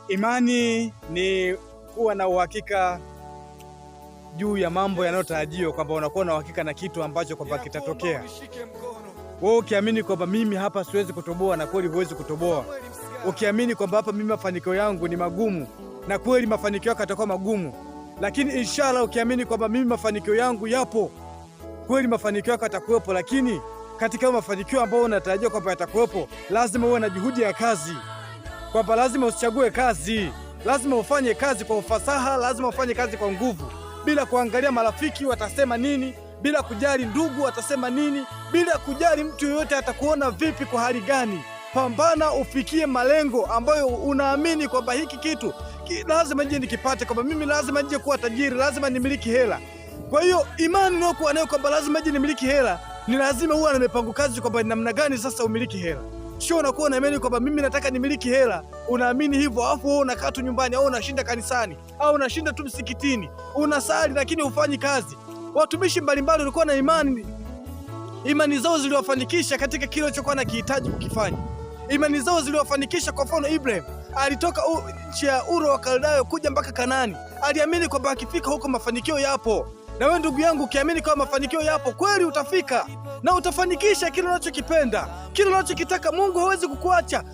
Imani ni kuwa na uhakika juu ya mambo yanayotarajiwa, kwamba unakuwa na uhakika na kitu ambacho kwamba kitatokea. Wewe ukiamini kwamba mimi hapa siwezi kutoboa, na kweli huwezi kutoboa. Ukiamini kwamba hapa mimi mafanikio yangu ni magumu, na kweli mafanikio yako yatakuwa magumu. Lakini inshallah ukiamini kwamba mimi mafanikio yangu yapo, kweli mafanikio yako yatakuwepo. Lakini katika mafanikio ambayo unatarajia kwamba yatakuwepo, lazima uwe na juhudi ya kazi, kwamba lazima usichague kazi, lazima ufanye kazi kwa ufasaha, lazima ufanye kazi kwa nguvu, bila kuangalia marafiki watasema nini, bila kujali ndugu watasema nini, bila kujali mtu yoyote atakuona vipi, kwa hali gani. Pambana ufikie malengo ambayo unaamini kwamba hiki kitu lazima nje nikipate, kwamba mimi lazima nje kuwa tajiri, lazima nimiliki hela. Kwa hiyo imani unayokuwa nayo kwamba lazima nje nimiliki hela, ni lazima uwe na mipango kazi kwamba namna gani sasa umiliki hela. Sio unakuwa unaamini kwamba mimi nataka nimiliki hela, unaamini hivyo, alafu wewe unakaa tu nyumbani au unashinda kanisani au unashinda tu msikitini, unasali lakini hufanyi kazi. Watumishi mbalimbali walikuwa na imani, imani zao ziliwafanikisha katika kile walichokuwa nakihitaji kukifanya. Imani zao ziliwafanikisha. Kwa mfano, Ibrahim alitoka nchi ya Uru wa Kaldayo kuja mpaka Kanani, aliamini kwamba akifika huko mafanikio yapo. Na wewe ndugu yangu, ukiamini kwamba mafanikio yapo kweli, utafika na utafanikisha kile unachokipenda, kile unachokitaka. Mungu hawezi kukuacha.